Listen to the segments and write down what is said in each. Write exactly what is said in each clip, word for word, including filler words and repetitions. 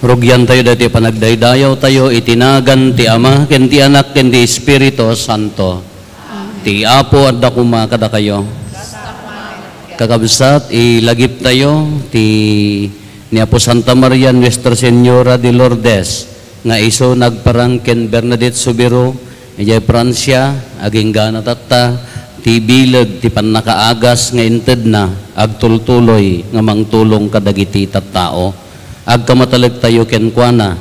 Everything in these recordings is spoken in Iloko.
Rugiantayo daytoy panagdaydayawtayo iti nagan ti Ama, ken ti Anak, ken ti Espiritu Santo. Ti Apo adda koma kadakayo. Kakabsat, ilagiptayo ti ni Apo Santa Maria Nuestra Señora de Lourdes nga isu nagparang ken Bernadette Soubirous idiay Francia, agingga tatta ti bileg ti pannakaagas nga intedna agtultuloy nga mangtulong kadagiti tattao. Agkamatalektayo kenkuana.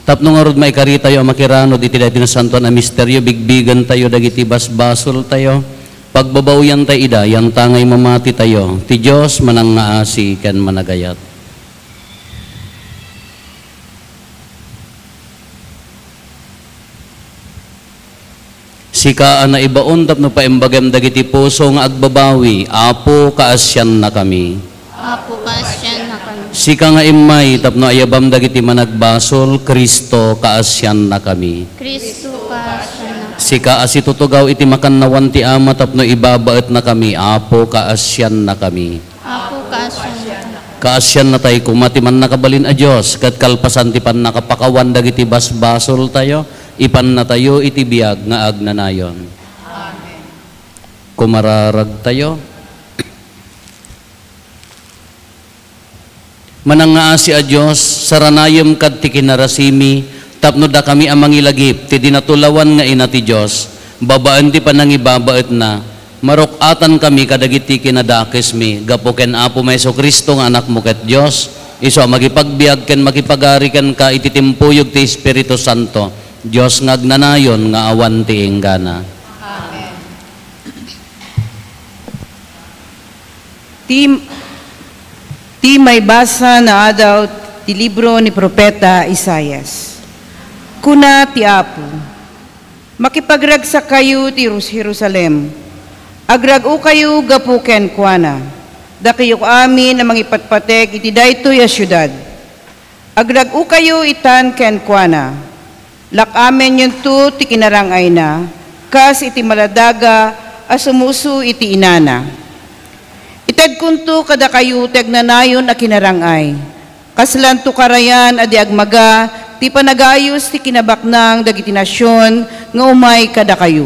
Tapno ngarud maikaritayo a makiranud iti daytoy nasantoan a misterio, bigbigentayo dagiti basbasoltayo, pagbabawiantayo ida, yantangay mamatitayo. Ti Dios manangngaasi ken managayat. Sika a naibaon tapno paimbagem dagiti puso nga agbabawi, Apo, kaasiannakami. Apo, kaasiannakami. Sika nga immay tapno ayabam dagiti managbasol, Cristo, kaasiannakami. Cristo, kaasiannakami. Sika a situtugaw iti makannawan ti Ama tapno ibabaetnakami, Apo, kaasiannakami. Apo, kaasiannakami. Kaasiannatayo koma ti Mannakabalin a Dios, ket kalpasan ti pannakapakawan dagiti basbasoltayo, ipannatayo iti biag nga agnanayon. Amen. Kumararagtayo. Manangngaasi a Dios, saranayem kad ti kinarasimi tapno dakami a mangilagip ti dinatulawan nga ina ti Dios, babaen ti panangibabaetna, maruk-atankami kadagiti kinadakesmi gapu ken Apomi a Jesu-Cristo nga Anakmo ket Dios, isu a makipagbiag ken makipagari kenka iti timpuyog ti Espiritu Santo, Dios nga agnanayon nga awan ti inggana. Amen. Ti, ti maibasa nga adaw ti libro ni Profeta Isaias. Kuna ti Apo, "Makipagragsakkayo ti Jerus-, Jerusalem. Agrag-okayo gapu kenkuana, dakayo amin a mangipatpateg iti daytoy a siudad. Agrag-okayo itan kenkuana. Lak-amenyonto ti kinarang-ayna, kas iti maladaga a sumusu iti inana. Itedkonto kadakayo ti agnanayon a kinarang-ay. Kaslanto karayan a di agmaga ti panagayus ti kinabaknang dagiti nasion nga umay kadakayo.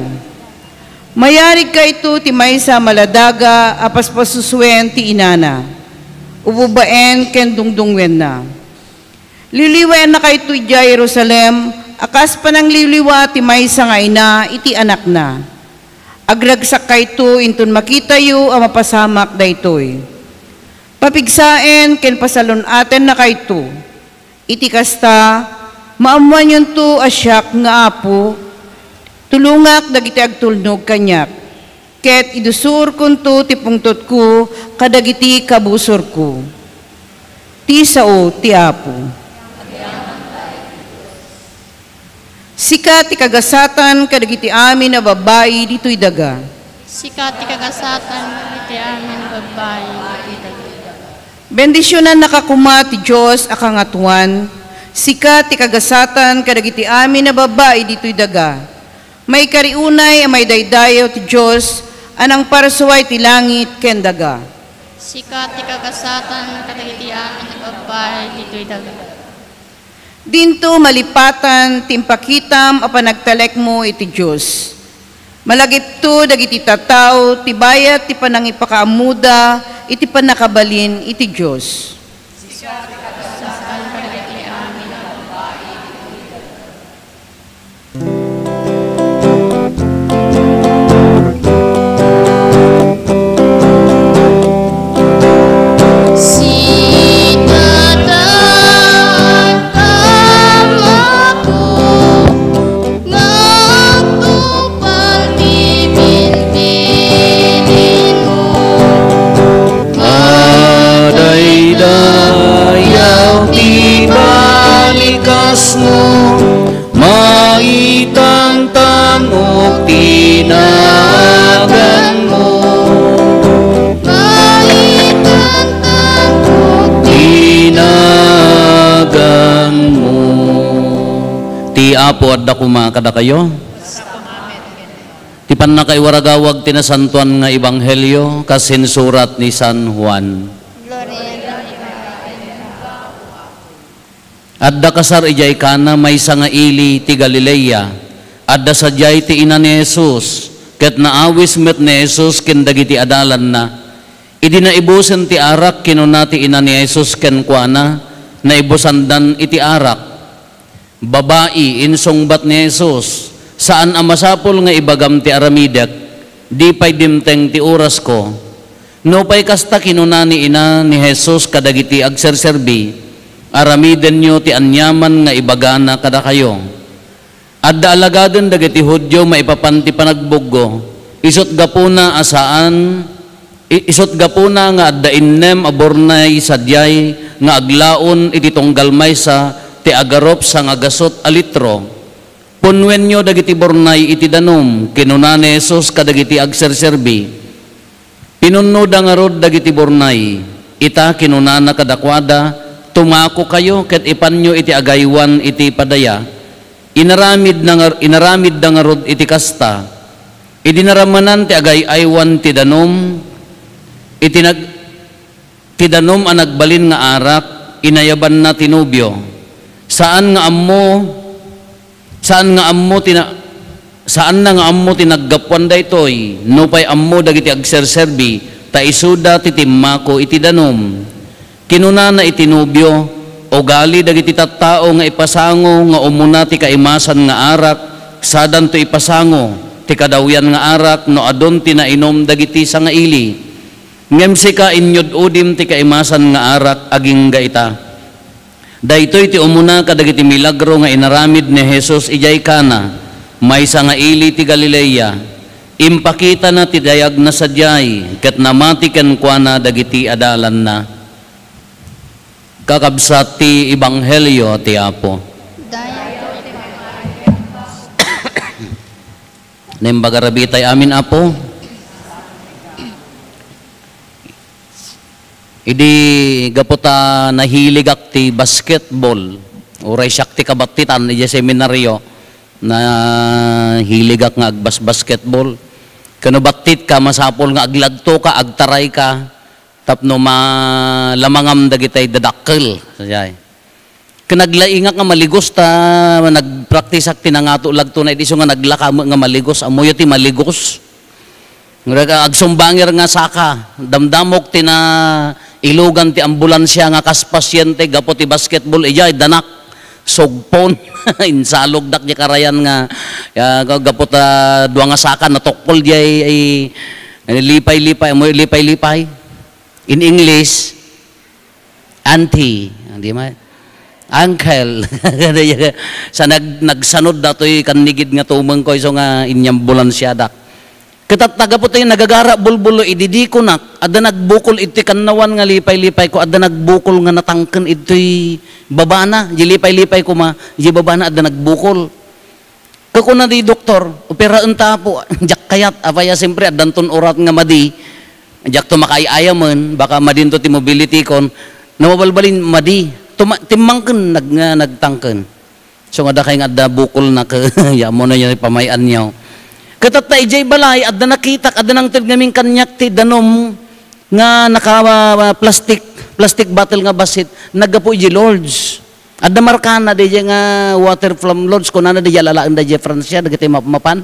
Mayarigkayto ti maysa a maladaga a paspasusuen ti inana, ububaen ken dungdungngoenna. Liwliwaennakayto idiay Jerusalem a kas panangliwliwa ti maysa nga ina iti anakna. Agragsakkayto inton makitayo a mapasamak daytoy. Papigsaen ken pasalun-atennakayto. Iti kasta, maammoanyonto a siak nga Apo, tulongak dagiti agtulnog kaniak, ket idusurkonto ti pungtotko kadagiti kabusorko." Ti sao ti Apo. Sika ti kagasatan kadagiti amin a babbai ditoy daga. Sika ti kagasatan kadagiti amin a babbai ditoy daga. Bendisionannaka koma ti Dios a Kangatoan, sika ti kagasatan kadagiti amin a babbai ditoy daga. Maikari unay a maidaydayaw ti Dios a nangparsua iti langit ken daga. Sika ti kagasatan kadagiti amin a babbai ditoy daga. Dinto malipatan ti impakitam a panagtalekmo iti Dios. Malagipto dagiti tattao ti bayat ti panangipakaammoda iti pannakabalin iti Dios. Sika ti Amanak nga agtupal ti bilbilinmo. Madaydayaw ti balikasmo, maitangtangog ti naganmo. Maitangtangog ti naganmo. Ti Apo adda koma kadakayo. Ti pannakaiwaragawag ti nasantoan nga ebanghelio kas insurat ni San Juan. Gloria. Adda kasar idiay Cana, maysa nga ili ti Galilea. Adda sadiay ti ina ni Jesus, ket naawis met ni Jesus ken dagiti adalanna. Idi naibusen ti arak, kinuna ti ina ni Jesus kenkuana, naibusandan iti arak. "Babai," insungbat ni Jesus, "saan a masapul nga ibagam ti aramidek. Di pay dimteng ti orasko." Nupay kasta, kinuna ni ina ni Jesus kadagiti agserserbi, "Aramidenyo ti aniaman nga ibagana kadakayo." Adda alagaden dagiti Judio maipapan ti panagbuggo. Isut' gapuna a saan, i-, isut' gapuna nga adda innem a burnay sadiay nga aglaon iti tunggal maysa ti agarup sangagasut a litro. "Punnuenyo dagiti burnay iti danum," kinuna ni Jesus kadagiti agserserbi. Pinunnoda ngarud dagiti burnay. "Ita," kinunana kadakuada, "tumakokayo ket ipanyo iti agaywan iti padaya." Inaramidna ngar-, inaramidda ngarud iti kasta. Idi naramanan ti agay-aywan ti danum, iti nag-, ti danum a nagbalin nga arak, inayabanna ti nobio. Saan nga ammo, saan nga ammo ti na-, saanna nga ammo ti naggapuan daytoy, nupay ammo dagiti agserserbi, ta isuda ti timmako iti danum. Kinunana iti nobio, "Ugali dagiti tattao nga ipasango nga umuna ti kaimasan nga arak, sadanto ipasango ti kadawian nga arak no adun ti nainum dagiti sangaili. Ngem sika, inyud-udim ti kaimasan nga arak agingga ita." Daytoy ti umuna kadagiti milagro nga inaramid ni Jesus idiay Cana, maysa nga ili ti Galilea. Impakitana ti dayagna sadiay, ket namati kenkuana dagiti adalanna. Kakabsat ti ebanghelio ti Apo. Dayaw ti Naimbag a rabii tay amin, Apo. Idi gapu ta nahiligak ti basketball, uray siak ti kabattitan idiay seminaryo, nahiligak nga agbasbasketball. Ken no battitka, masapul nga aglagtoka, agtarayka, tapno malamangam dagitay dadakkel. Sadiay. Ken naglaingak nga maligos ta nagpraktisak ti nangato lagtona idi isu nga naglaka met nga maligos. Ammoyo ti maligos. Nga agsumbangir nga saka, damdamok ti nailugan ti ambulansia nga kas pasiente gapu ti basketball, idiay danak. Sugpon. Insalogdak diay karayan nga, ya, gapu ta dua nga saka natukkol diay, ay, lipay-lipay, ammoyo lipay-lipay. In English, auntie, di ba? Uncle. Sa nag-, nagsanud datoy kannigid nga tumengko isu nga inyambulansiadak. Ket ta gapu ta nagagara bulbul, idi dikonak, adda nagbukol iti kannawan nga lipay-lipay ko, adda nagbukol nga natangken itoy babana, di lipay-lipay koma, di babana adda nagbukol. Kakuna di doktor, "Operaen ta, Apo." Diak kayat, apay a, siyempre, addanton urat nga madi. Diakto makaay-ayamen, baka madinto ti mobility kon. Namabalbalin, madi. Tuma-, timmangken, nag-, nga nagtangken. So, nga dakay nga adda bukol na ke, ya mo na yan, pamay-anyo. Katatta, idiay balay, adda nakitak, adda nangted ngamin kaniak ti danum nga naka, ah, plastic, plastic bottle nga bassit, naggapu idiay Lourdes. Adda markana diay nga water from Lourdes, kunana diay lalaen diay Francia, dagiti mapmapan.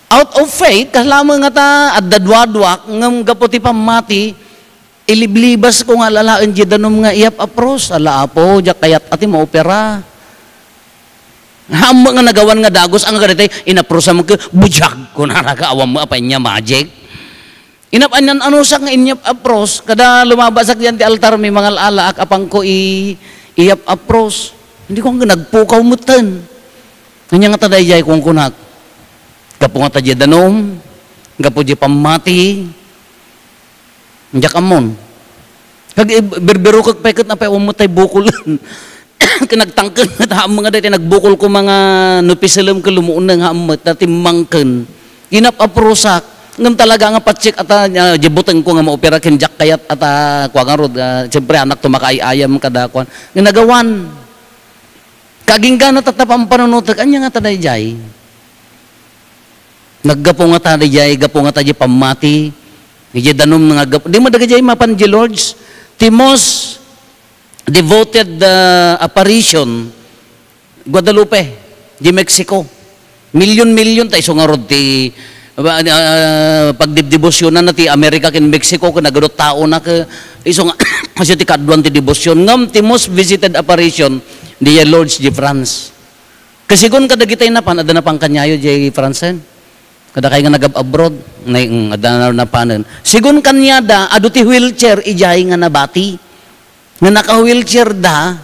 Out of faith, kasla met nga ta, adda duaduak, ngem gapu ti pammati, iliblibas ko nga lalaen diay danum nga iyap a pros. Ala, Apo, diak kayat a ti maopera. Haan met nga nagawan nga dagus, anga kaditay, inaprosam ke, budiag, kunana ka, awan met apay nga magic. Inap-, anan-anusak nga inyap a pros, kada lumabasak diyan ti altar, mi mangal-alaak, apangko i-, iyap a pros. Hindi ko nga nagpukaw metten. Ania ngata daydiay kunkunak? Gapu ngata diay danum, gapu diay pammati, diak ammon. Kag, eh, birbirokek pay ket apay, awan met tay bukol. Ken nagtangken met, haan met nga daytoy nagbukol ko nga no piselem ken lumuoneng, haan met ta timmangken. Inap-aprosak. Ngem talaga nga pa-check ata, ah, diay butengko nga maopera ken diak kayat ata, kua ngarud, ah, siyempre, anakto makaay-ayam kada kuan. Nga nagawan. Kaginggana tatta pampanunotek, ania ngata daydiay? Naggapu ngata daydiay, gapu ngata diay pammati. Diay danum nga gapu. Di mo dagaydiay mapan diay Lourdes. Ti most devoted, ah, apparition, Guadalupe, di Mexico. Milyon-milyon ta isu ngarud ti, ah, ah, pagdibdibusyonan na ti Amerika ken Mexico, ken nagadu taona ket isu nga, isu ti kaduan ti debosyon. Ngem ti most visited apparition, di Lourdes, di France. Kasigon kadagitay napan, adda napan kaniayo, di France, eh. Kadakay nga nagab-abroad, nay, mm, adda na napanen. Sigun kaniada, adu ti wheelchair, idiay nga nabati. Nga naka-wheelchair da,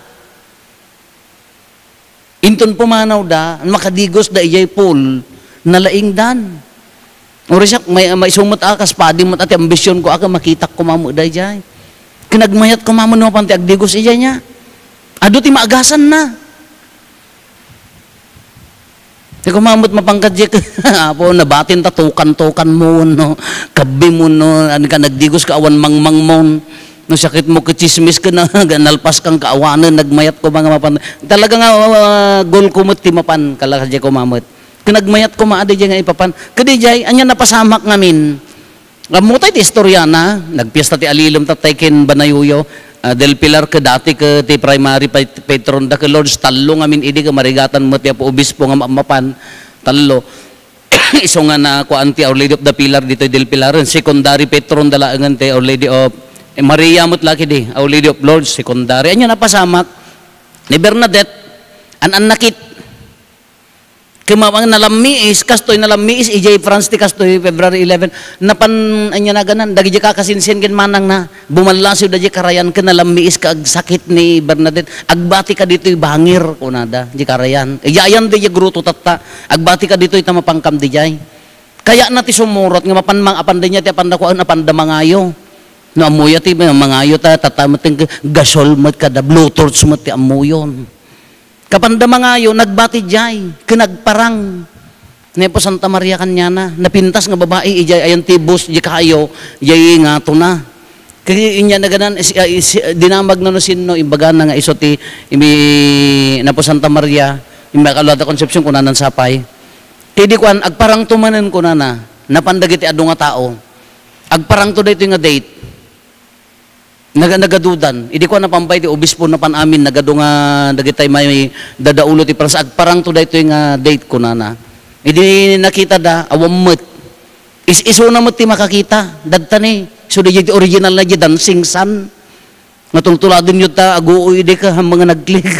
inton pumanaw da, makadigos da idiay pool, nalaingdan. Uri siak, may, may sumat akas, padi met ati ambisyon ko, aka makitak ko mamu da idiay. Kinagmayat ko mamu no, panti agdigos idiay niya. Adu ti maagasan na. Ti kumamot mapangkadjek, Apo, nabatin ta tukan-tukan mo, no? Kabbi mo, no? Ano ka, nagdigos ka, awan mangmang mo. No, sakit mo, kachismis ka na, nalpas kang kaawanan, nagmayat ko mga mapan. Talaga nga, ah, goal ko met ti mapan, kala kadjay kumamot. Kinagmayat ko maadi dyan nga ipapan. Kadi jay, anya napasamak ngamin. Ammotay ti istoriana, nagpiesta ti alilem tattay ken Banayuyo, ah, Del Pilar ket dati ket ti primary pat-, patron da ket Lourdes, tallo ngamin idi ket marigatan met ti Apo Obispo nga ma-, mapan, tallo. Isu nga nakuan ti Our Lady of the Pilar ditoy Del Pilar, secondary patron da laengen ti Our Lady of, eh, Maria met la kidi, Our Lady of Lourdes, secondary. Anya napasamak ni Bernadette, an-annakit. Kumamang nalammiis, kastoy nalammiis, idiay France ti kastoy, February eleven. Napan, anya naganan, dagiti kakasinsin ken manang na, bumallasiw da di karayan, ken nalammiis ka agsakit ni Bernadette. Agbati ka ditoy bangir, kunada, di karayan. Idiay ayan da di gruto tatta. Agbati ka ditoy ta mapangkam didiay. Kaya na ti sumurot nga mapan mang-, apan da niya ti apan da kuan, apan da mangayo. No, ammoya ti mangayo ta, tatta met ti gasol met kada, blue torch met ti ammoyon. Kapanda mangayo, nagbati jay, ken nagparang. Ni Apo Santa Maria kaniana, napintas nga babai, ijay ayan ti bus, di kayo, jay ngatona. Kaya inya naganan, is, ah, is, ah, dinamag na no sinno, imbagana nga isu ti, imi, ni Apo Santa Maria, Immaculada Concepcion, kunanan sapay. Kaya di kuan, agparang to manen kunana, napan dagiti adu nga tao. Agparang to daytoy nga date. Naga-, nagadudan. Idi kuan, napampay ti obispo, napan amin, nagadu nga dagitay may dadaulo ti Pransa, agparang to daytoy nga date, kunana. Idi nakita da, awan met. Is-isuna met ti makakita. Dadta ni, so, di, di original na di dancing sun. Nga tultuladen yu ta, aguo idi ka, mga nagklik.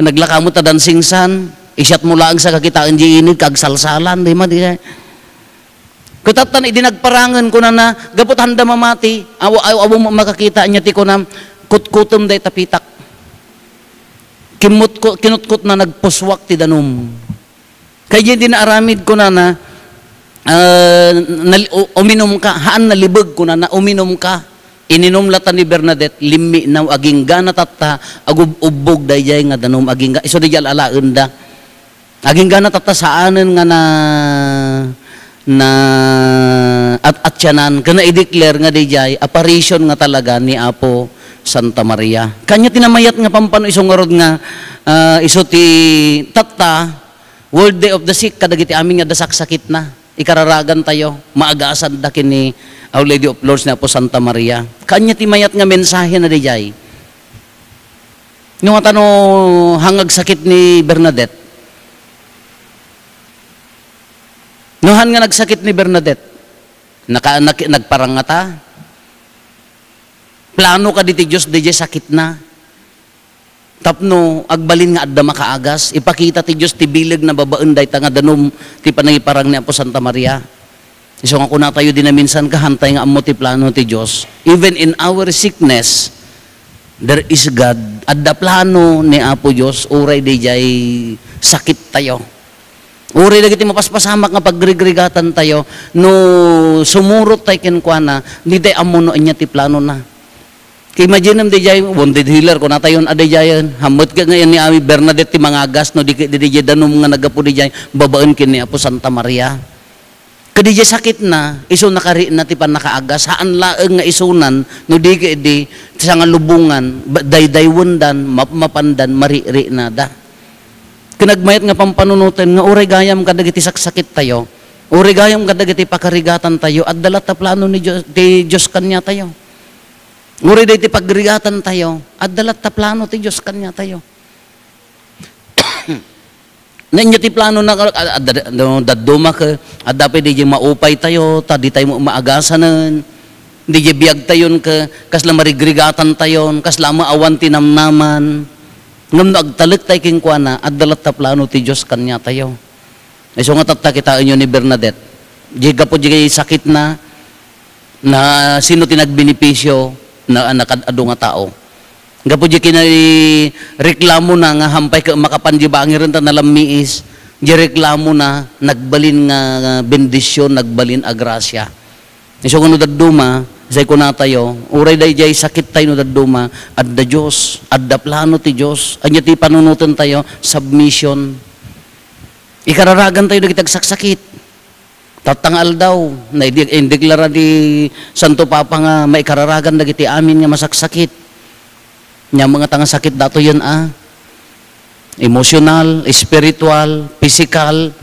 Naglaka mo ta dancing sun, isyat mo laeng sa kakitaan di inig, kagsalsalan, di ma, di kay. Kutatan, idi nagparangen, kunana, gapu ta handa mamati, aw-, aw-, awan mo makakita, anya ti kunam, kutkutem day tapitak. Kimut-, kinutkot na nagpuswak ti danum. Kay di naaramid, kunana, ah, nal-, u-, uminum ka, haan nalibeg, kunana, uminum ka. Ininum lata ni Bernadette, limminaw, aginggana tatta, agub-ubbog dayjay nga danum, agingga-, isu dayjay alaen da. Aginggana tatta saanen nga na, na at-, atyanan, ken na-declare nga dayjay, apparition nga talaga ni Apo Santa Maria. Kanya tinamayat nga pampano isu ngarud nga, ah, isu ti tatta, Worthy of the sick, kadagiti amin nga adda saksakitna, ikararagantayo, maagasan da ken ni Our Lady of Lourdes ni Apo Santa Maria. Kanya ti mayat nga mensahe na dijay. No, ata no, han nga agsakit ni Bernadette. No, han nga nagsakit ni Bernadette. Naka-, nak-, nagparangata. Plano kadi ti Dios dijay sakitna. Tapno agbalin nga adda makaagas, ipakita ti Dios ti bileg na babaen dayta nga danum ti panangiparang ni Apo Santa Maria. Isu nga kunatayo di naminsan, kahantay nga ammo ti plano ti Dios. Even in our sickness, there is God. Adda plano ni Apo Dios, uray dijay sakit tayo. Uray dagiti mapaspasamak nga pagrigrigatan tayo, no sumurot tay kenkuana, di tay ammo no ania ti planona. Imaginem dijay, wounded healer, kunatayon a dijayen. Hammet ket nga ni Ami Bernadette ti mangagas, no di ket dijay danum nga naggapu dijay, babaen ken ni Apo Santa Maria. Ket dijay sakitna, isu nakariitna ti pannakaagas, haan laeng nga isunan, no di ket di, ti sangalubongan, ba-, daydaywendan, mapmapandan, mariritnada. Kinagmayat nga pampanunoten nga uray gayam kadagiti saksakit tayo, uray gayam kadagiti pakarigatan tayo, adda latta plano ni Dios, ti Dios kaniatayo. Uray daytoy pagrigatantayo, adda latta plano ti Dios kaniatayo. Nanya ti plano na, ad-, ad-, no, dadduma ket, adda pay di maupay tayo, ta di tayo maagasanen, di biag tayon ke, kasla marigrigatantayon, kasla maawan ti namnaman. Ngem no agtalek tayo kenkuana, adda latta plano ti Dios kaniatayo. Isu nga tatta kitaenyo ni Bernadette. Di gapu di sakitna, na sino ti nagbenepisio na, na kad-adu nga tao. Gapu di kinaireklamona nga hampay ka makapan di bangiren ta nalammiis, di reklamona nagbalin nga, nga bendision, nagbalin a grasia. Isu nga no dadduma, say kunatayo, uray daydiay sakit tayo no dadduma, adda Dios, adda plano ti Dios. Anya ti panunoten tayo, submission. Ikararagan tayo dagiti agsaksakit. Tatta nga aldaw, na idi-, indeklara ni Santo Papa nga maikararagan dagiti amin nga masaksakit. Nya, mga tanga sakit datoyen a, emosyonal, espiritual, pisikal.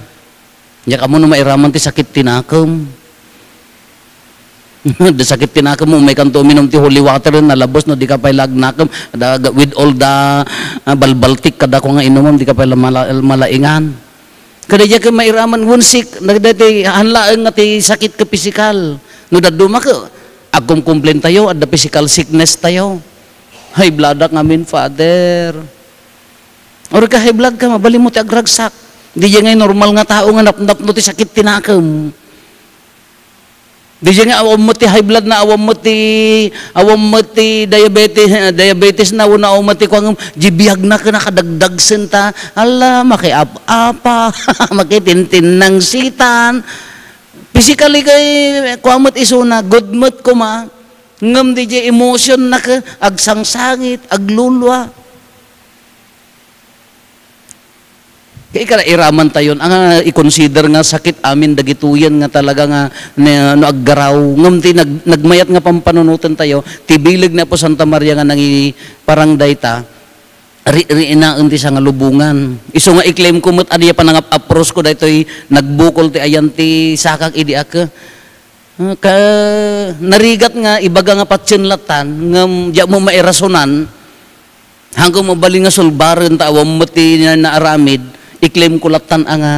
Nya, kamo no mairaman ti sakit ti nakem. Da sakit ti nakem mo, umay kanto uminum ti holy water, nalabos no di ka pay lagnakem, da, with all the, ah, balbaltik kada ko nga inumam, di ka pay la-, mala-, malaingan. Kada diak mairaman, wonsik, nagdati, han laeng nga ti sakit ka pisikal. No dadduma ka, agkumkumplen tayo, adda physical sickness tayo. High blood ak ngamin, Father. Or ka high blood ka, mabalin mo ti agragsak. Di diay ngay normal nga tao nga napnapno ti sakit ti nakem. Di diay nga awan met ti high blood na, awan met ti, awan met ti diabetes, diabetes na, wenno awan met ti kuan, di biag na ken nakadagdagsen ta. Ala, makiap-apa, makitintinnangsitan. Physically kay kuan met isuna, good met koma. Ngem di diay emotion na ke, agsangsangit, aglulua. Kay ikana, iraman tayon, anga i-consider nga sakit amin dagitoyen nga talaga nga ne-, no aggaraw. Ngem ti nag-, nagmayat nga pampanunoten tayo, ti bileg ni Apo Santa Maria nga nangiparang dayta, ri-, riinaen ti sangalubongan. Isu nga i-claim ko met, adi a panangap-apros ko daytoy, nagbukol ti ayan ti sakak idi ak. Ah, ka, narigat nga ibaga nga patien lattan, ngem diak mo mairasonan, hangko mabalin nga sulbaren ta awan met ti na-, naaramid, i-claim ko lattan a nga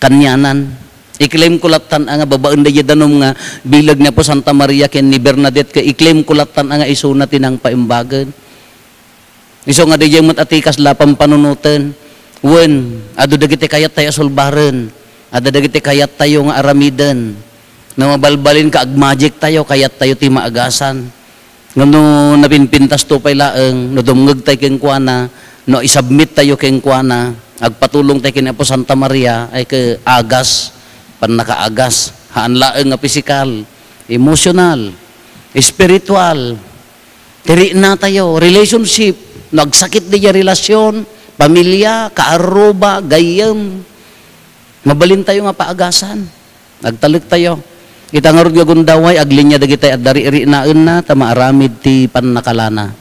kanianan. I-claim ko lattan a nga babaen daydiay danum nga bileg ni Apo Santa Maria ken ni Bernadette, ket i-claim ko lattan a nga isuna ti nangpaimbagen. Isu nga daydiay met a ti kasla pampanunoten. Wen, adu dagiti kayat tayo a sulbaren. Adda dagiti kayat tayo nga aramiden. No mabalbalin ka, agmagic tayo, kayat tayo ti maagasan. Ngem no napinpintas to pay laeng, no dumngeg tayo kenkuana, no isubmit tayo kenkuana, agpatulong tayo ken Apo Santa Maria, ay ke agas, pannakaagas. Haan laeng nga pisikal, emosyonal, espiritual. Ti riina tayo, relationship, no agsakit daydiay relasyon, pamilya, kaarruba, gayyem, mabalin tayo nga paagasan. Agtalek tayo. Ita ngarud nga gundaway, aglinia dagiti adda riinaenna, ta maaramid ti pannakalana.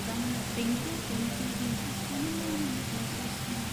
Twenty, twenty pesos. Ano naman ang pesos na?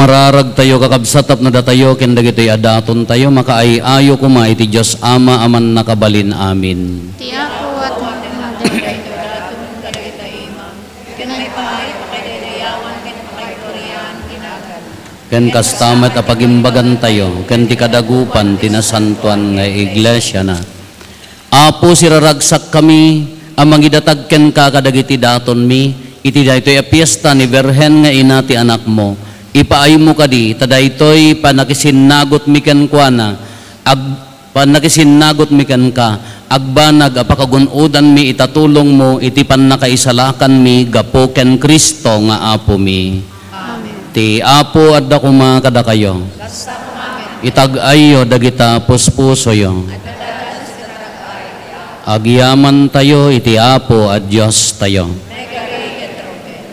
Raragtayo, kakabsat, tapno datayo ken dagitoy a datontayo makaay-ayo koma iti Dios Ama a Mannakabalin Amin. Ti Apo a tumangda dagitoy daton kadagiti imam, ken maipaay pakadaydayawan ken pakagloriaan ti nagan. Ken kasta met a pagimbagantayo ken ti kadagupan ti nasantoan nga iglesiana. Apo, siraragsakkami a mangidatag kenka kadagiti datonmi iti daytoy a fiesta ni Birhen nga ina ti Anakmo. Ipaaymo kadi ta daytoy pannakisinnagotmi kenkuana, ag-, pannakisinnagotmi kenka, agbanag a pakagun-odanmi ita tulongmo iti pannakaisalakanmi gapu ken Cristo nga Apomi. Amen. Ti Apo adda koma kadakayo. Itag-ayyo dagita puspusoyo. Agyamantayo iti Apo a Diostayo.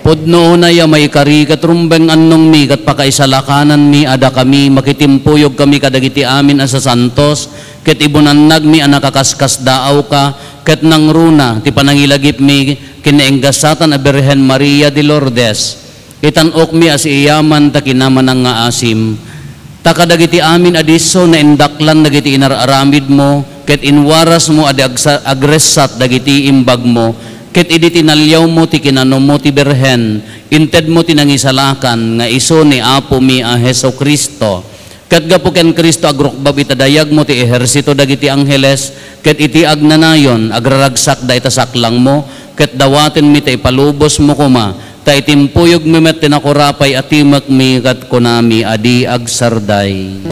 Pudno unay a maikari ket rumbeng annongmi ket pakaisalakananmi a dakami, makitimpuyogkami kadagiti amin a sasantos, ket ibunannagmi a nakaskasdaawka, ket nangruna ti panangilagipmi ken nainggasatan a Birhen Maria de Lourdes. Itan-okmi a siiyaman ta kinamanang nga asim. Ta kadagiti amin a disso naindaklan dagiti inar-aramidmo, ket inwarasmo a di agsa-, agressat dagiti imbagmo, ket idi tinaliawmo ti kinanomo ti Birhen, intedmo ti nangisalakan nga isu ni Apomi a Jesu-Cristo. Ket gapu ken Cristo, agrukbab ita dayagmo ti ehersito dagiti angheles, ket iti agnanayon, agraragsakda ita saklangmo, ket dawatenmi ta ipalubosmo koma, ta itimpuyogmi met ti nakurapay a timekmi ket kunami a di agsarday.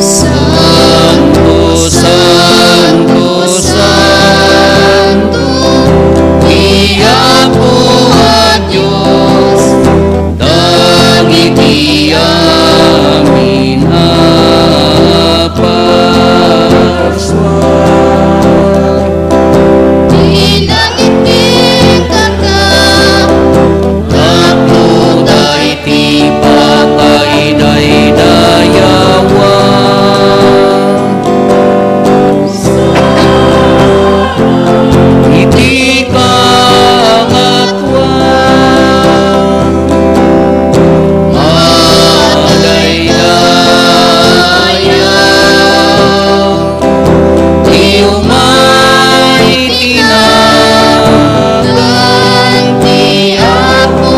Santo, Santo, Santo, ti Apo a Dios, dagiti amin a parsua. Dinakit ti kaka, tapno dayta ti pakaidaydayawan. Iti kangatoan, madaydayaw. Ti umay ti nagan ti Apo,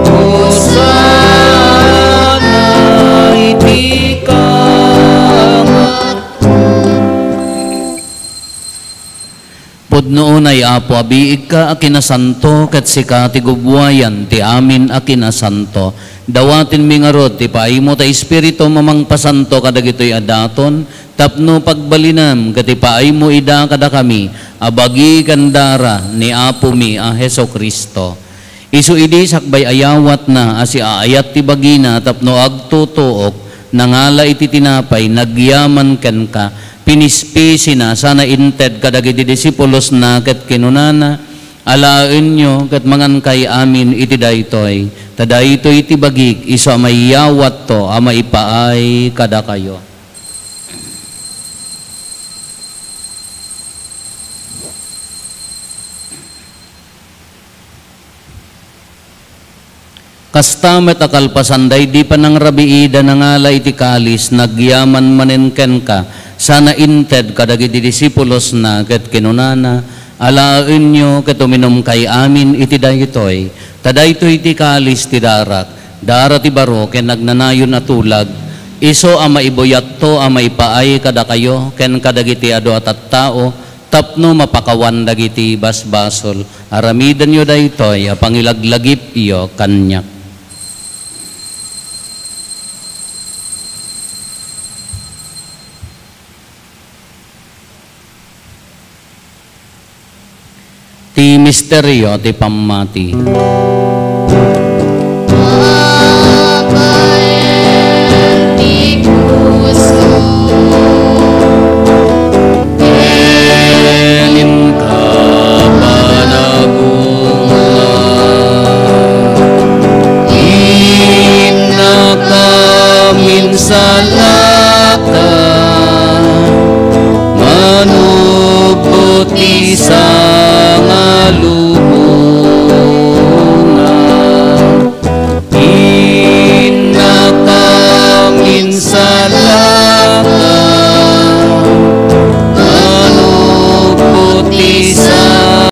Hosanna iti kangatoan. Pudno unay, Apo, a biigka a kinasanto, ket sika ti gubbuayan ti amin a kinasanto. Dawatenmi ngarud ti paaymo ta Espiritum a mangpasanto kadagitoy a daton, tapno pagbalinem ket ipaaymo ida kadakami a bagi ken dara ni Apomi a Jesu-Cristo. Isu idi sakbay ayawatna a siaayat ti bagina tapno agtutuok, nangala iti tinapay, nagyaman kenka, pinispisina, sana inted kadagiti disipulosna ket kinunana, "Alaenyo ket mangankay amin iti daytoy, ta daytoy ti bagik, isu a mayawatto a maipaay kadakayo." Kasta met a kalpasan daydi panangrabiida, nangala iti kalis, nagyaman manen kenka, sana inted kadagiti disipulosna, ket kinunana, "Alaenyo ket uminumkay amin iti daytoy, ta daytoy ti kalis ti darak, dara ti baro ken agnanayon a tulag, isu a maibuyatto a maipaay kadakayo ken kadagiti adu a tattao, tapno mapakawan dagiti basbasol. Aramidenyo daytoy a pangilaglagipyo kaniak." Ti misterio ti pammati.